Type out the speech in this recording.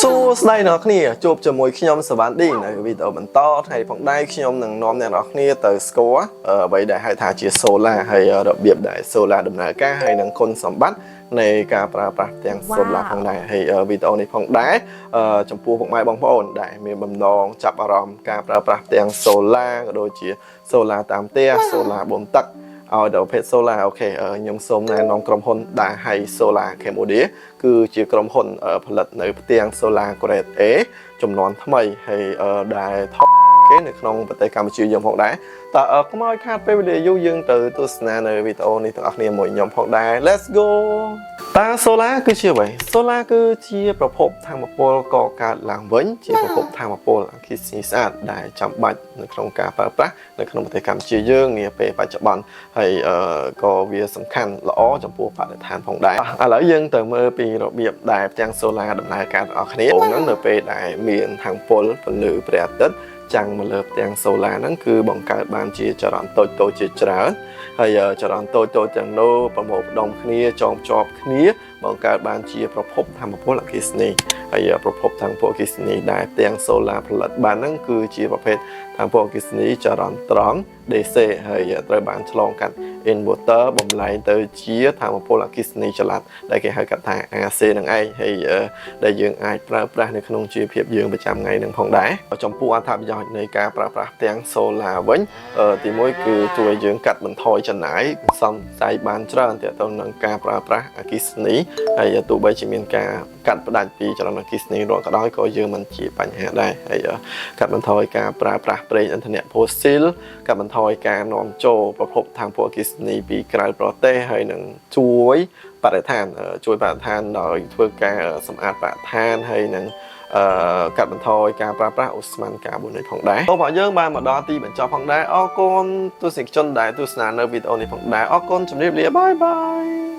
សួស្តីអ្នកគ្នាជួបជាមួយខ្ញុំសវណ្ណឌីនៅវីដេអូបន្តថ្ងៃផងដែរខ្ញុំនឹងនាំអ្នកនរគ្នាទៅស្គាល់អ្វីដែលហៅថាជា solar ហើយរបៀបដែល solar ដំណើរការហើយនិងគុណសម្បត្តិនៃការប្រើប្រាស់ទាំង solar ផងដែរហើយវីដេអូនេះផងដែរចំពោះពុកម៉ែបងប្អូនដែលមានបំណងចាប់អារម្មណ៍ការប្រើប្រាស់ទាំង solar ក៏ដូចជា solar តាមផ្ទះ solar បូមទឹកឲ្យដល់ប្រភេទ solar OK ខ្ញុំសូមណែនាំក្រុមហ៊ុន Dahai Solar Cambodia គឺជាក្រុមហ៊ុនផលិតនៅផ្ទាំង solar grade A ចំនួនថ្មីហើយដែលថតគេនៅក្នុងប្រទេសកម្ពុជាយើងផងដែរតើកុំឲ្យខាតពេលវេលាយូរយើងទៅទស្សនានៅវីដេអូនេះទាំងអស់គ្នាមួយខ្ញុំផងដែរ Let's go! តើ solar គឺជាអ្វី? Solar គឺជាប្រភពថាមពលកកើតឡើងវិញជាប្រភពថាមពលអគ្គិសនីស្អាតដែលចាំបាច់នៅក្នុងការប្រើប្រាស់នៅក្នុងប្រទេសកម្ពុជាយើងនាពេលបច្ចុប្បន្នហើយក៏វាសំខាន់ល្អចំពោះបរិស្ថានផងដែរឥឡូវយើងទៅមើលពីរបៀបដែលផ្ទាំង solar ដំណើរការទាំងអស់គ្នាហ្នឹងនៅពេលដែលមានថាមពលពន្លឺព្រះអាទិត្យចាំងមកលើផ្ទាំង solar ហ្នឹងគឺបង្កើតបានជាចរន្តតូចៗជាច្រើនហើយចរន្តតូចៗទាំងនោះប្រមូលផ្ដុំគ្នាចងភ្ជាប់គ្នាបង្កើតបានជាប្រភពថាមពលអគ្គិសនីហើយប្រភពថាមពលអគ្គិសនីដែលផ្ទាំង solar ផលិតបានហ្នឹងគឺជាប្រភេទថាមពលអគ្គិសនីចរន្តត្រង់ DC ហើយត្រូវបានឆ្លងកាត់ inverter បំលែងទៅជាថាមពលអគ្គិសនីចល័តដែលគេហៅកាត់ថា AC នឹងឯងហើយដែលយើងអាចប្រើប្រាស់នៅក្នុងជីវភាពយើងប្រចាំថ្ងៃនឹងផងដែរចំពោះអត្ថប្រយោជន៍នៃការប្រើប្រាស់ផ្ទាំង solar វិញទីមួយគឺជួយឲ្យយើងកាត់បន្ថយចំណាយសំចៃបានច្រើនទាក់ទងនឹងការប្រើប្រាស់អគ្គិសនីហើយទោះបីជាមានការកាត់ផ្ដាច់ពីចរន្តអគ្គិសនីរាល់ក៏ដោយក៏យើងមិនជាបញ្ហាដែរហើយកាត់បន្ថយការប្រើប្រាស់ប្រេងឥន្ធនៈ fossil កាត់បន្ថយការនាំចូលប្រភពថាមពលអគ្គិសនីពីក្រៅប្រទេសហើយនឹងជួយបរិស្ថានជួយបរិស្ថានដោយធ្វើការសម្អាតបរិស្ថានហើយនឹងកាត់បន្ថយការប្រើប្រាស់ឧស្ម័នកាបូនិកផងដែរបងប្អូនយើងបានមកដល់ទីបញ្ចប់ផងដែរអរគុណទស្សនិកជនដែលទស្សនានៅវីដេអូនេះផងដែរអរគុណជម្រាបលា bye bye.